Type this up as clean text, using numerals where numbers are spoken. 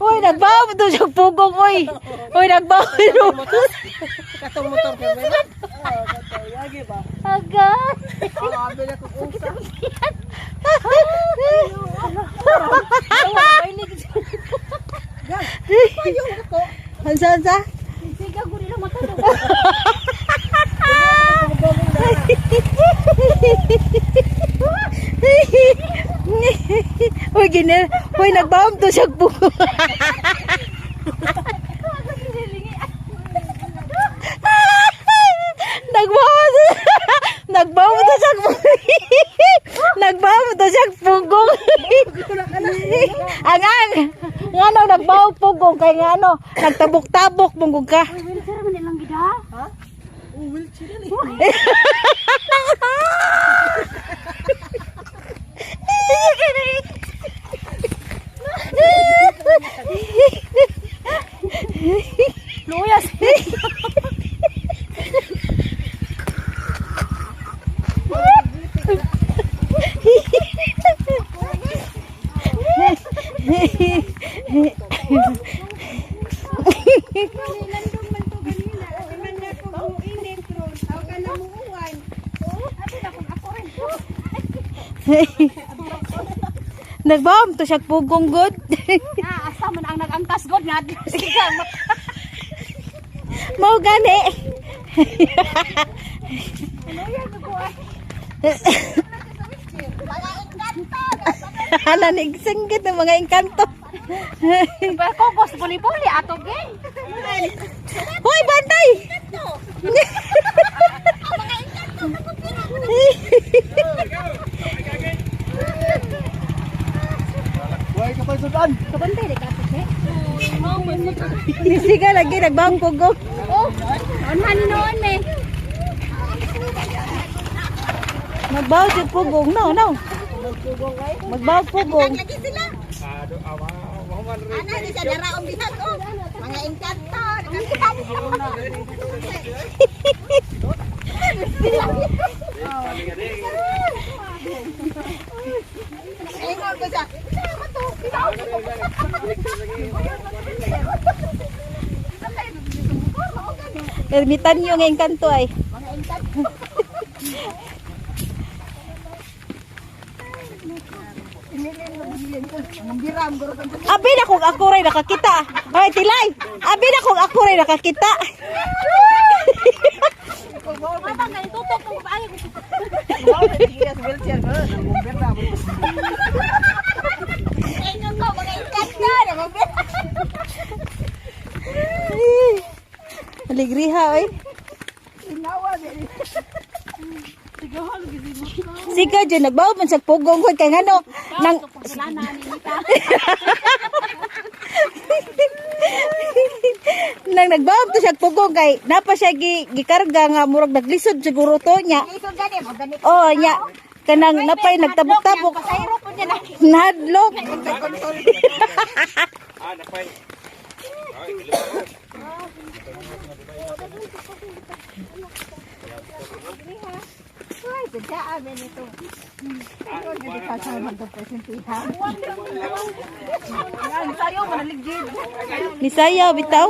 Uy, nagbaho to siya pugong, uy. Uy, nagbaho. Katong motor kay ba? Oo, katong. Yagi ba? Agay. Sabi na kung usa. Ansa, ansa? Siga ko nila mata. Uy, gini. Uy, nagbaho to siya pugong. Nagbaho to. Nagbaho to siya pugong. Nagbaho to siya pugong. Ang ang. Ngano nagbaho pugong kay ngano nagtabok-tabok munggog ka. Wheelchair man ilang gida. Ha? Oh, wheelchair na eh. Luyas. Landong man to ganina. Ate man na ko mo init ron. Aw ka na mo uwan. Abi na kung ako rin. Nagbahom to siya pugong good. Na asa man ang nagangkas god nga. Siga Mao gani. Mga engkanto. Hala nigsinggit ng mga engkanto. Pero ko boss buli-buli ato gay. Hoy, bantay! Huwag ka pa sudan. Kabantay di ka ato eh. Siga lagi nagbahom pugong. Oh, noon man noon eh. Magbaho siya pugong. No, no. Magbaho pugong. Lagi sila. Ana di sa daraong bihag oh. Mga engkanto. Ingon ko siya. "Sama to, bitaw ko." Ermitanyo nga engkanto ay. Mga engkanto. Abi na kung ako rin nakakita. Ay, tilay. Abi na kung ako rin nakakita. Mata nga itutok ko ay. Wheelchair ko. Ingon ko mga engkanto. Aligriha, oy. Siga dyan, nagbaho man sa pugong ko kay ngano nang Wala na ni Nita. nang nagbaho to siya pugong kay napa siya gi, gikarga nga murag naglisod siguro to niya. Lisod gani mo gani. Oh, nya kanang napay nagtabok-tabok. Pasayro po niya na. Nahadlok. Ay, sadya amin ito. Ano gyud ka sa mga presentihan? Nisayaw bitaw.